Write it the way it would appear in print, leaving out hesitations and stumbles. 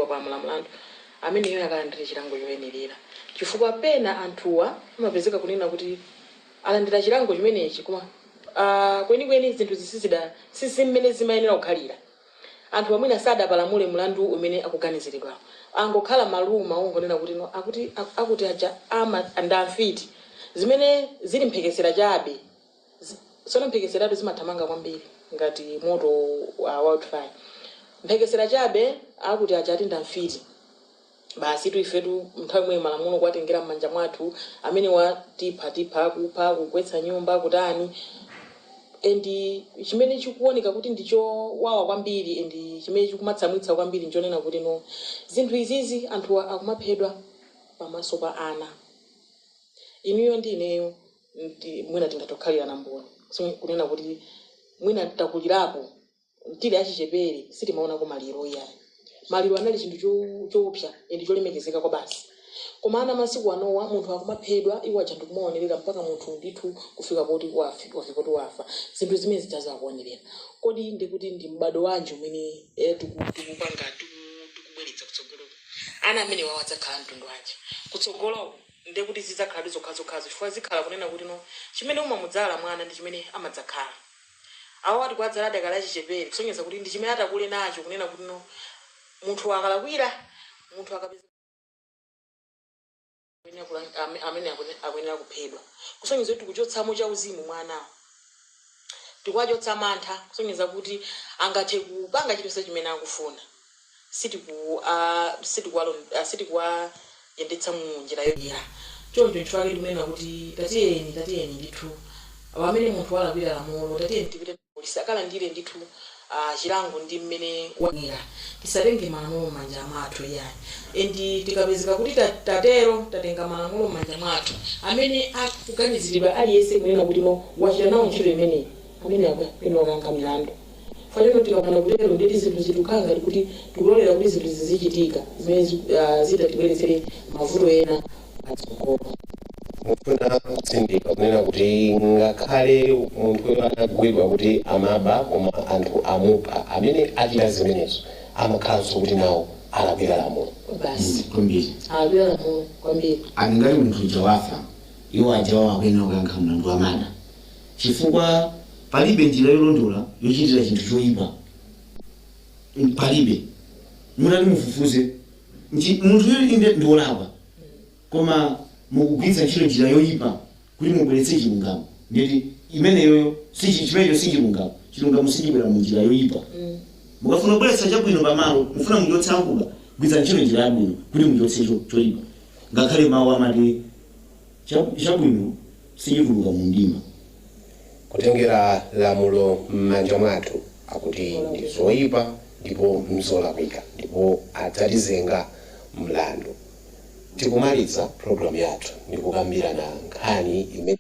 Wapalamula mlandu ameneyo akalandire chilango choyenerera, chifukwa pena anthuwa amapezeka kunena kuti alandira chilango chimenechi, koma kwenikweni zinthu zisizida sizimmene zimayenera kukhalira. Anthu amwene sadapalamule mlandu umene akuganiziridwa, angokhala maluma ungonena kuti no, akuti aja ama ndamfiti, zimene zili mphekesera chabe. Tsono mphekeseratu zimathamanga kwambiri ngati moto wa wildfire. Mphekesera chabe, akuti aja ati ndamfiti, basi tu, ifetu nthawi imwe malamulo kuwatengera m'manja mwathu, amene watipha tipha, kupha, kugwetsa nyumba, kutani. And chimene chikuoneka kuti ndichowawa kwambiri and chimene chikumatsamwitsa kwambiri nchonena kuti no, zinthu izizi anthu akumaphedwa pamaso pa ana. Inuyo ndi ineyo mwina tingatokhalira mboni. So kunena kuti mwina takulirapo tili achichepere, sitimaonako maliro iyayi. Maliro anali chinthu choopsa and cholemekezeka kwa basi. Koma ana masiku anowa, munthu akumaphedwa, iwo aja ndikumaonerera mpaka munthu ndithu kufika poti wafika poti wafa, zinthu zimene zidzazakuonerera. Kodi ndikuti ndi m'bado wanji umene tikupanga tikubweretsa kutsogoloko? Ana amene wawo adzakhala mtundu wanji kutsogoloko? Ndekuti zidzakhala zokhazokhazo, chifukwa zikhala kunena kuti no, chimene umamudzala mwana ndi chimene amadzakhala. Awo ati kwadzala adakali achichepere, kusonyeza kuti ndi chimene atakule nacho, kunena kuti no, munthu akalakwira, munthu akapeza amene akuyenera kuphedwa, kusonyeza kuti tikuchotsamo chauzimu mwanawo, tikuwachotsa mantha, kusonyeza kuti angathe kupanga chilichonse chimene akufuna. Sitikuwayendetsa mu njira yoyera. Choncho nchifukwa tikunena kuti tatiyeni, tatiyeni ndithu, pamene munthu walakwira lamulo, tatiyeni tipite polisi akalandire ndithu chilango ndi mmene wanira. Tisatenge malamulo m'manja mwathu yayi. And tikapezeka kuti tatero, tatenga malamulo m'manja mwathu, amene akuganiziridwa aliyense kunena kuti no, wachita nawo ntchito imeneyi, amene akuyenera kuyankha milandu. Faneno tikapanda kutero, nditi zinthu zitukhala ngati kuti tikulolera kuti zinthu zizichitika zimene zitatibweretsere mavuto ena patsogolo. Mufuna kutsindika kunena kuti ngakhale munthuyo atagwidwa kuti amaba koma anthu amupha, amene achita zimenezo amakhalanso kuti nawo alakwira lamulo? Basi. Kwambiri. Alakwira lamulo kwambiri. Angati munthu uja wafa, iwo ajawo akuyenera kuyankha mlandu wa murder, chifukwa palibe njira yolondola yochitira chinthu choyipa. Palibe. Mutati mufufuze, munthuyo inde ndi wolakwa, koma mukugwiritsa ntchito njira yoyipa kuti mubweretse chilungamo, nditi imeneyoyo chimenecho si chilungamo. Chilungamo sichibwera mu njira yoyipa. Mukafuna kubweretsa chabwino pamalo, mufuna muchotse akuba, gwitsa ntchito njira yabwino kuti muchotse choyipa. Ngakhale mawu amati chabwino sichituluka mu mdima. Kutengera lamulo m'manja mwathu akuti ndi zoyipa ndipo mzolakwika, ndipo adzatizenga mlandu. Tikumaliza programu yathu ndikukambirana nkhani imene